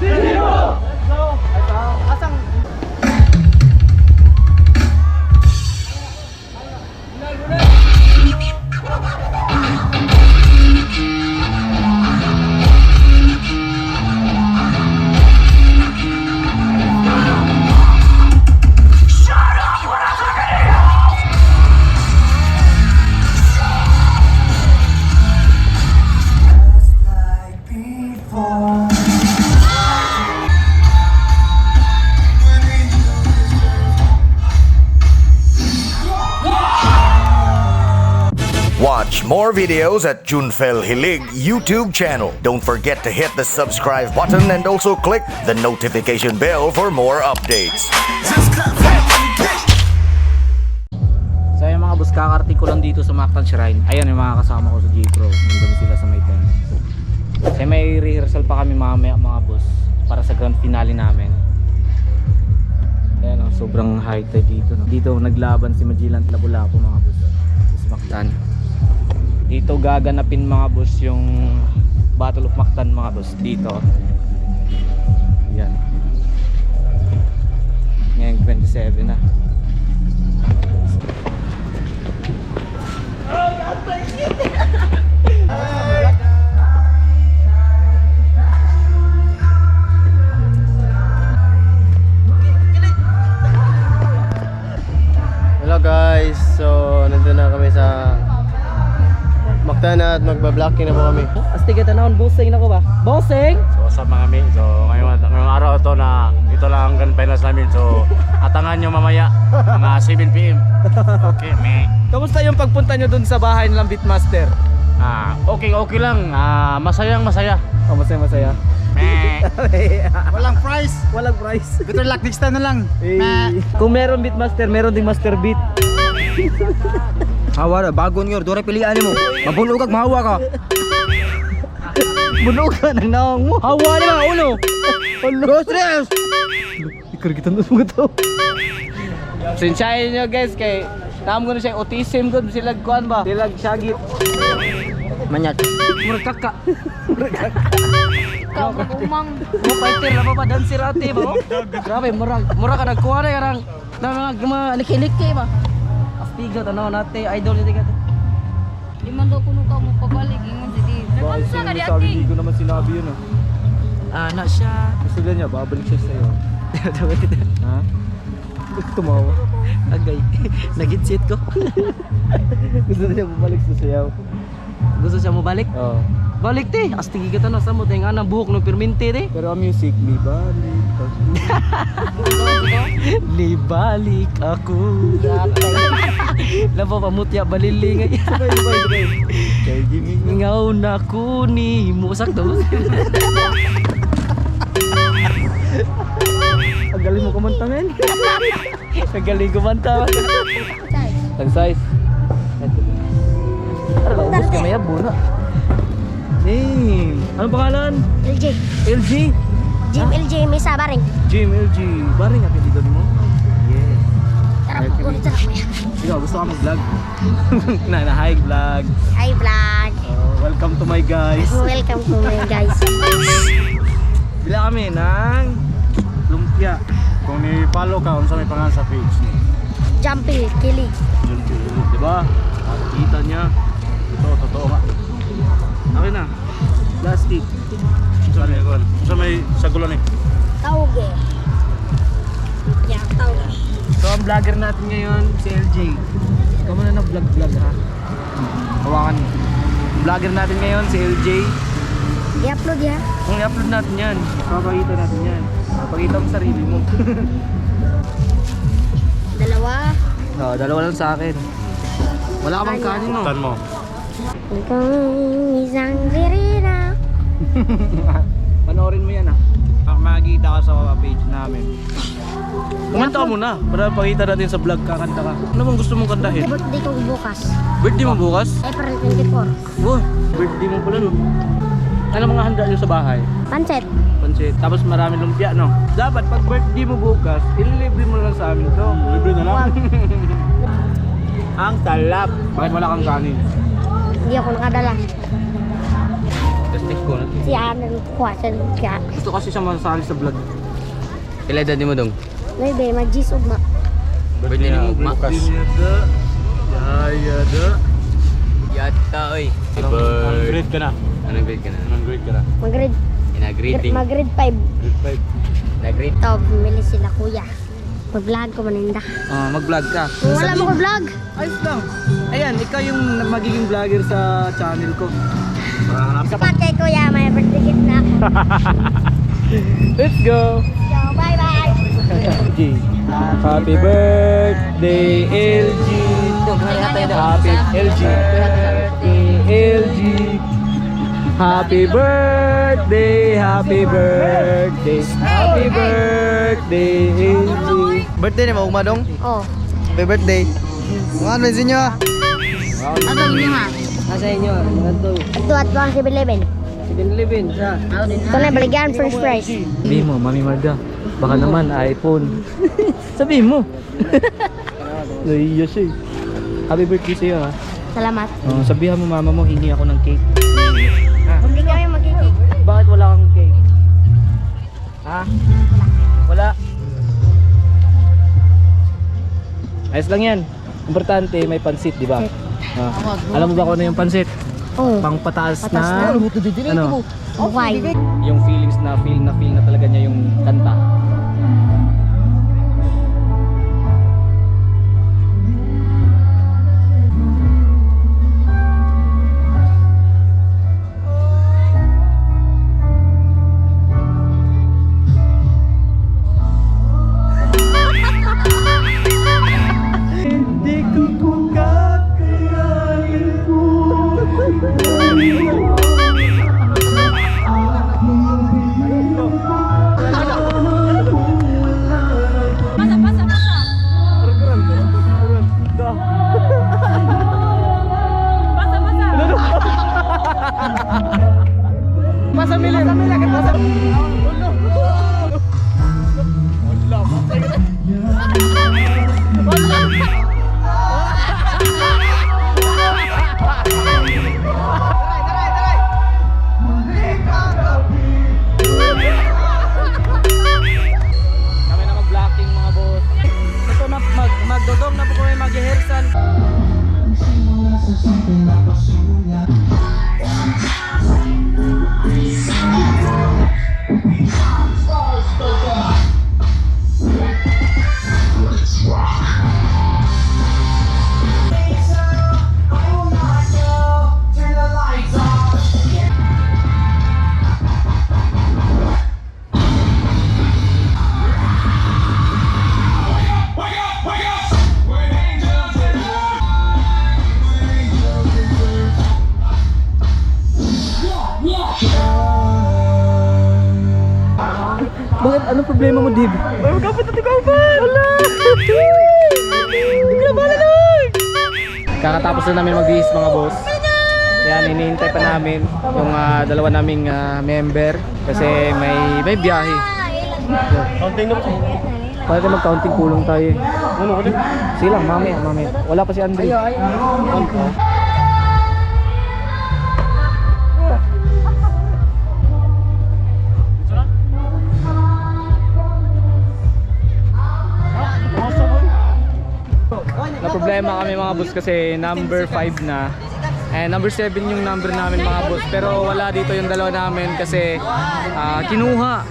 Let's go! Asang Watch more videos at Junfel Hilig YouTube channel. Don't forget to hit the subscribe button and also click the notification bell for more updates. So ayun mga boss, kakarating ko lang dito sa Mactan Shrine. Ayan yung mga kasama ko sa J-Pro. Nandun sila sa may tent. Kasi may rehearsal pa kami mamaya, mga boss, para sa grand finale namin. Ayan oh, sobrang high tide dito. No? Dito naglaban si Magellan at Lapu-Lapu, mga boss, sa Mactan. Dito gaganapin, mga boss, yung Battle of Mactan, mga boss, dito. Yan. Ngayon 27 na. Hello guys, so nandun na kami sa Mactan at magba-blocking na po kami. Astig ka tanawon, bossing na ko ba? Bossing! So what's up mga mi? So ngayong araw ito na ito lang ang grand finals namin. So atangan nyo mamaya mga 7 PM. Okay, me. Kamusta yung pagpunta nyo dun sa bahay ng Beatmaster? Ah, okay, okay lang. Ah, masayang masaya. Oh, masaya masaya. Me. Walang price! Walang price. Better luck next time na lang! Kung meron Beatmaster, meron ding Master Beat. Hawa ra, bagon nyor, dore pilian mo. Mabulog kag mahawa ka. Bunog ka ng naong mo. Hawa ni mga ulo. Dos tres. Ikargitan na mga tao. Sinsyahin nyo guys kay Tama ko na siya, autism ko, silag kuan ba? Silag syagit. Manyat. Murag kaka. Ikaw mag-umang. Mo fighter na ba dancer ate ba? Oh? Grabe, murag murag ka nagkuha na karang na mga mga liki-liki ba. Astiga tanaw nate idol ni ka. Di man daw kuno ka mo pabalik ingon si Di. Nagkunsa ka di ate. Hindi ko naman sinabi yun ah. Ana siya. Gusto din niya, babalik siya sa'yo. Ha? Ba't tumawa? Agay. Nagitsit ko. Gusto niya bumalik sa sayaw. Gusto siya mo balik? Oo. Balik te. Astig ka tanan sa mo ting ana buhok no permente te. Pero ang music, libalik. Libalik ako. Labo pa mutya baliling. Sabay, sabay, sabay. Kay Jimmy. Ngaw na ko ni mo sakto. Ang galing mo kumanta, men. Ang galing kumanta. Tag size. Ara ubos ka maya na. Name. Anong pangalan? LJ. LG? Jim LJ Mesa Baring. Jim LG. Baring apelido mo? Yes. Tara, ulit tara kuya. Ikaw, gusto ka mag-vlog? na, na, hi vlog. Hi vlog. Oh, welcome to my guys. Welcome to my guys. Bila kami ng lumpia. Kung ni-follow ka unsa may pangalan sa page ni. Jumpy, kilig. Yun, yun, Di ba? Kita niya. Totoo, totoo nga. Okay na. Plastic. Unsa may unsa may sagulan ni? Tauge. Yeah, tauge. So, ang vlogger natin ngayon, si LJ. Ikaw muna na vlog-vlog ha. Hawakan mo. Ang vlogger natin ngayon, si LJ. I-upload ya. Kung i-upload natin yan, papakita natin yan. Papakita mo sarili mo. Dalawa. Oo, dalawa lang sa akin. Wala ka bang kanin, no? Tan mo. Ikaw isang sirena. Panoorin mo yan, ah. Para makikita ka sa page namin. Kumanta ka muna para pakita natin sa vlog kakanta ka. Ano bang gusto mong kantahin? Birthday ko bukas. Birthday mo bukas? April 24. Boy, birthday mo pala, no? Ano mga handa niyo sa bahay? Panset. Pansit. Tapos maraming lumpia, no? Dapat pag birthday mo bukas, ililibre mo lang sa amin to. Libre na lang. Ang talap. Bakit wala kang kanin? Hindi ako nakadala. Testing. 家能kuha sa lugar. Gusto kasi siya masali sa vlog. Pila edad mo dong? Maybe, mag-gis ugma. Birthday ni mo ugma. Bukas. Yata oy. Anong grade ka na? Anong grade ka na? Anong grade ka na? Mag-grade, Ina-grading. mag-grade 5. Grade 5. Na-grade. Ito, bumili sila kuya. Mag-vlog ko maninda. Ah, mag-vlog ka. Kung wala mo ko vlog, Ayos lang. Ayan, ikaw yung magiging vlogger sa channel ko. pa kay kuya, may birthday gift na ako. Let's go! So, bye-bye! LG. Happy birthday, LG. Happy LG. Birthday, LG. Happy birthday, happy birthday, happy birthday, LG. Birthday ni mo ugma dong? Oh. Happy birthday. Mga ano sa inyo ah? Ano inyo ha? Nasa inyo, mga to. Ito at ang 7-Eleven. 7-Eleven, sa. Ito na, baligyan first prize. Sabihin mo, Mami Marga, baka naman iPhone. Sabihin mo. Nahiya siya eh. Happy birthday sa'yo ha. Salamat. Oh, sabihan mo mama mo, hingi ako ng cake. Hindi kami magkikik. Bakit wala kang cake? Ha? Wala. Ayos lang yan. Importante, may pansit, di ba? Ah. Alam mo ba kung ano yung pansit? Oh, Pangpataas Pataas na... na. Ano? buhay. Yung feelings na feel na talaga niya yung kanta. Hindi ko kung kakayanin ko. Pasa, pasa, pasa. Pasa, pasa. Pasa mili. Pasa mili. Pasa. Kami na mag-blocking mga boss. Ito na magdodong na po kami mag-rehearsal. Bakit? Anong problema mo, Dib? Ay, magkapit na tigawban! Wala! Kakatapos na namin magbihis mga boss. Yan, hinihintay pa namin yung dalawa naming member kasi may biyahe. Counting na po. Paano tayo mag-counting? Kulong tayo eh. Ano ko din? Sige lang, mamaya, mamaya. Wala pa si Andre. Na problema kami mga boss kasi number 5 na. Eh, number 7 yung number namin mga boss. Pero wala dito yung dalawa namin kasi kinuha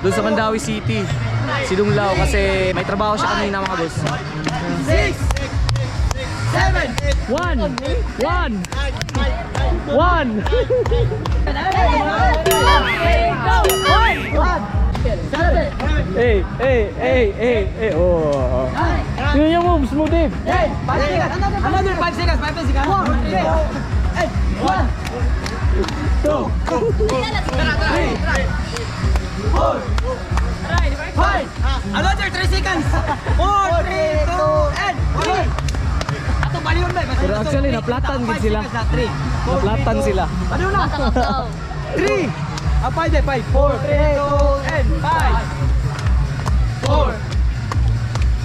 doon sa Mandawi City. Si Dunglao kasi may trabaho siya kanina mga boss. 6 7 1 1 1. Hey, hey, hey, hey, hey, oh. Yun yung moves mo, Dave. Another 5 seconds, 5 seconds. 4, 3, 2, 1. Another 3 seconds. 4, 3, 2, and 1. Ato baliyon ba? Pero actually, naplatan din sila. Naplatan sila. Ano na? 3. Ah, 5, 5, 4, 3, 2, and 5. 4,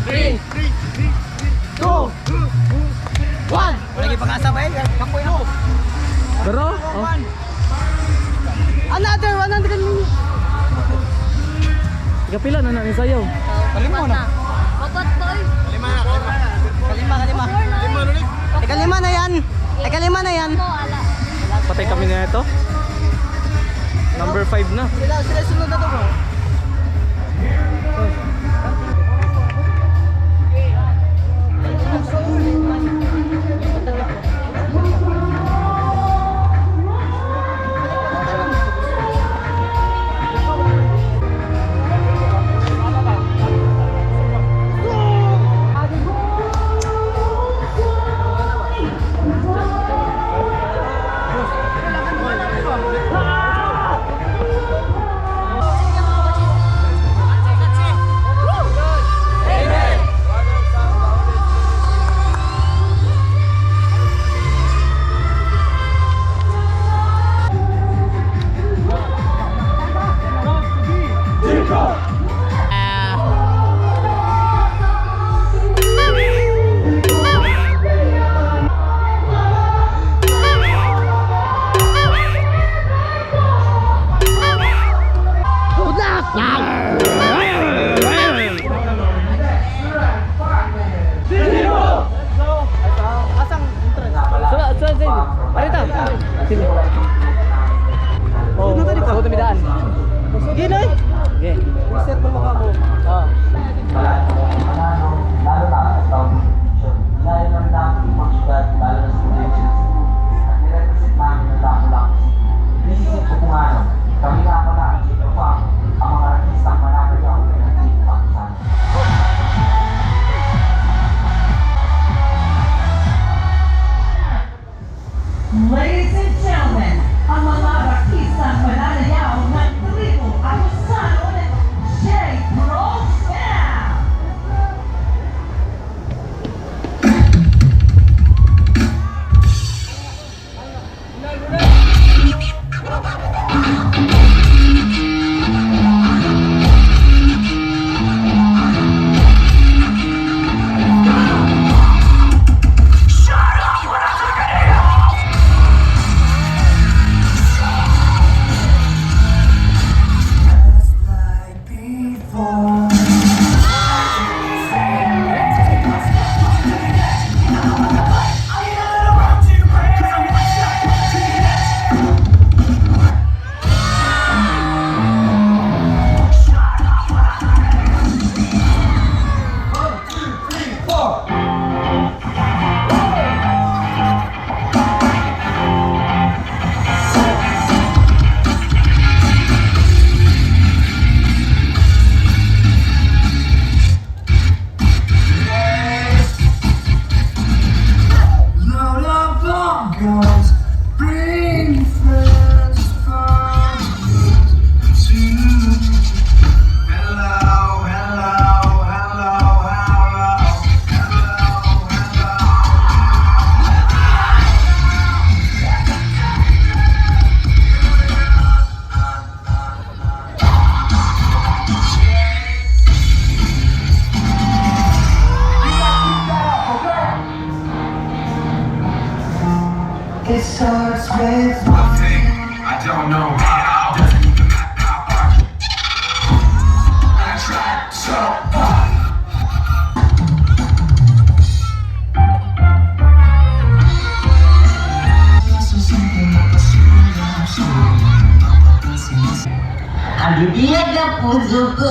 3, 2, 1. Wala pag-asa pa eh. Kapoy na. Pero, oh. Kapila na na ni sayaw. Kalima na. Wapat pa oy. Kalima, kalima. Ikalima na yan. Ikalima na yan. Mo ala. Patay kami na ito. Number 5 na. Sila, sila sunod na to bro. So, so, so, parita. Sige. Oh, so tumidaan. Sige na eh. Okay. Reset mo mukha mo. Ah. Lalo na ang foundation. Dahil ng dami ibang syudad, lalo na sa provincial city, at nirepresent namin ang Lapu-Lapu City. Inisip ko kung ano, kami nga pala ang Chief Farm, ang mga artistang mananayaw ng Chief Pakistan. Ladies and gentlemen, ang mga artistang mananayaw ng tribo Agusanon, J. Pro Fam! I don't know how. Doesn't even matter how hard I tried so hard. Ang bibiyag ng puso ko,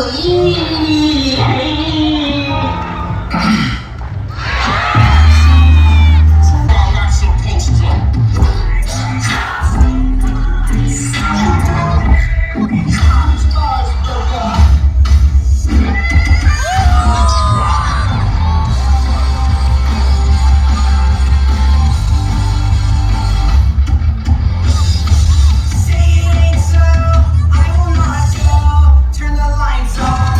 Turn the lights off.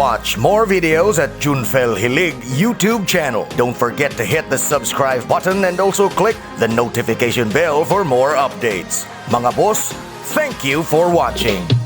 Watch more videos at Junfel Hilig YouTube channel. Don't forget to hit the subscribe button and also click the notification bell for more updates. Mga boss, thank you for watching.